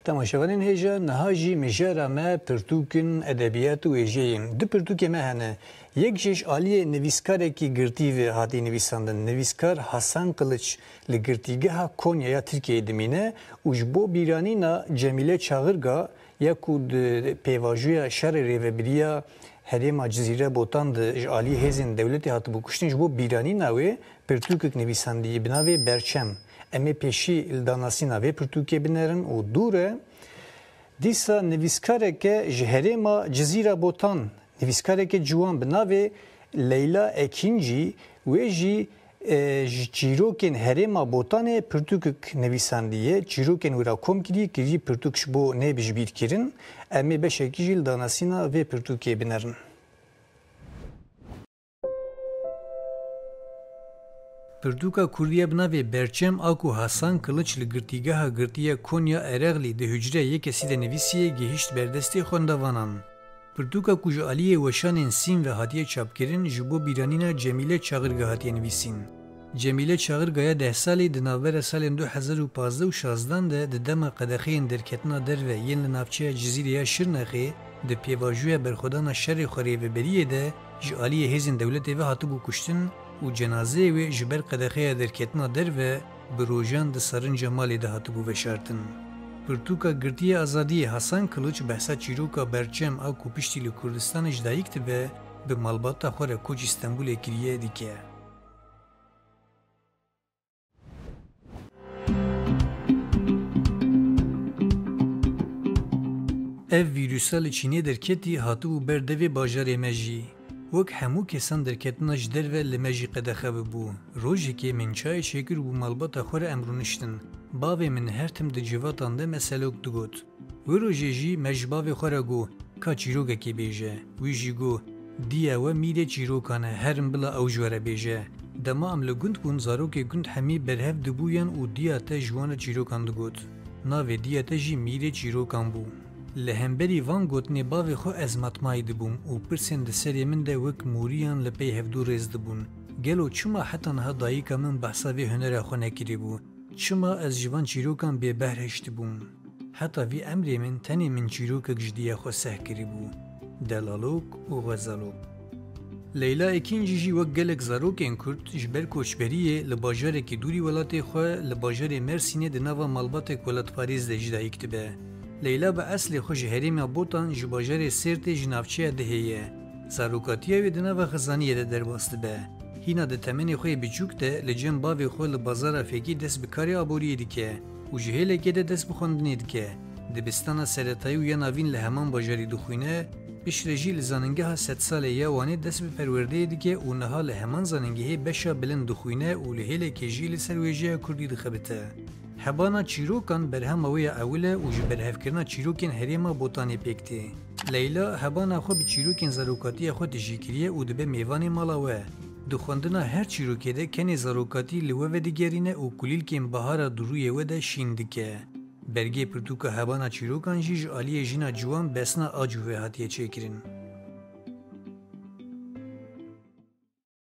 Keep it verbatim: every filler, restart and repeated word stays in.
Temaşevanên hêja, niha jî mijara me pirtûk in, edebiyat û wêjeyên. Du pirtûkê me hene. Yek jî ji aliyê nivîskarekî girtî ve hatiye nivîsandin. Nivîskar Hasan Kılıç li Girtîgeha Konya ya Tirkiyeyê dimîne û ji bo bîranîna Cemîle Çağırga ya ku di pêvajoya şerê rêvebiriya herêma Cizîre Botan de ji aliyê hêzên dewletê hatibû kuştin, ji bo bîranîna wê pirtûkek nivîsandiyî bi navê Berçem. Em ê pêşî li danasîna vê pirtûkê binerin û dû re dîsa nivîskareke ji herêma Cizîra Botan, nivîskareke ciwan bi navê Leyla Ekincî, wê jî, e, ji çîrokên herêma Botanê pirtûkek nivîsandiye, çîrokên wira kom kiriye, kiriye pirtûk ji bo neybe ji bîr kirin. Em ê beşekî jî li danasîna vê pirtûkê binerin. Pirtûka kurdî ya bi navê Berçem a ku Hasan Kılıç li Girtîgeha Girtî ya Konya Erexlî di hucreya yekesî de nivîsiye, gihîşt ber destê xwendevanan. Pirtûka ku ji aliyê weşanên Sîn ve hatiye çapkirin, ji bo bîranîna Cemîle Çağırga hatiye nivîsîn. Cemîle Çağırga ya deh salî di navbera salên du hezar û pazdeh û şazdan de di dema qedexeyên derketina derve yên li navçeya Cizîrê ya Şirnexê di pêvajoya berxwedana şerê xwe rêveberiyê de ji aliyê hêzên dewletê ve hatibû kuştin û cenazeyê wê ji ber qedexeya derketina derve bi rojan di serinca malê de hatibû veşartin. Pirtûka Girtiyê Azadiyê Hasan Kılıç behsa çîroka Berçem a ku piştî li Kurdistanê ji dayik dibe, bi malbata xwe re koçî Stenbolê kiriye, dike. Ev vîrusa li Çînê derketî, hatibû ber devê bajarê me jî. Wek hemû kesan derketina ji derve li me jî qedexe bibû. Rojekê min çayê çêkir û bi malbata xwe re em rûniştin. Bavê min her tim di civatan de meselok digot. Wê rojê jî me ji bavê xwe re got, ka çîrokekê bêje. Wî jî got, diya we mîrê çîrokan e, herin bila ew ji we re bêje. Dema em li gund bûn, zarokê gund hemî berhev dibûyan û diya te ji wan re çîrokan digot. Navê diya te jî mîrê çîrokan bû. Li hemberî van gotinê bavê xwe ez matmayî dibûm û pirsên di serê min de wek mûriyan li pey hevdû rêz dibûn. Gelo çima heta niha dayika min behsa vê hunera xwe nekiribû? Çima ez ji van çîrokan bêbehr hiştibûm? Heta vî emrê min tenê min çîrokek ji diya xwe seh kiribû. Delalok û xwezalok. Leyla Ekîncî jî wek gelek zarokên Kurd ji ber koçberiyê li bajarekî dûrî welatê xwe, li bajarê Mersînê di nava malbatek welatparêz de ji dayik dibe. Leyla bi eslê xwe ji herêma Botan ji bajarê Sêrtê ji navçeya Dihê ye. Zarokatiya wê di nava xizaniyê de derbas dibe. Hîna di temenê xwe yê biçûk de li cem bavê xwe li bazara Fêkî dest bi karê aboriyê dike û ji hêlekê de dest bi xwendinê dike. Dibistana seretayî û ya navîn li heman bajarî dixwîne, piştre jî li Zanîngeha Sedsalê ya Wanê dest bi perwerdeyê dike û niha li heman zanîngehê beşa bilind dixwîne û li hêlekê jî li ser wêjeya kurdî dixebite. Hebana çîrokan berhema wê ya ewil e û ji berhevkirina çîrokên herêma Botanê pêk tê. Leyla hebana xwe bi çîrokên zarokatiya xwe tijî kiriye û dibe mêvanê mala we. Di xwendina her çîrokê de kenê zarokatî li we vedigerîne û kulîlkên bahara di rûyê we de şîn dike. Belgê pirtûka Hebana Çîrokan jî ji aliyê jina ciwan Besna Acû ve hatiye çêkirin.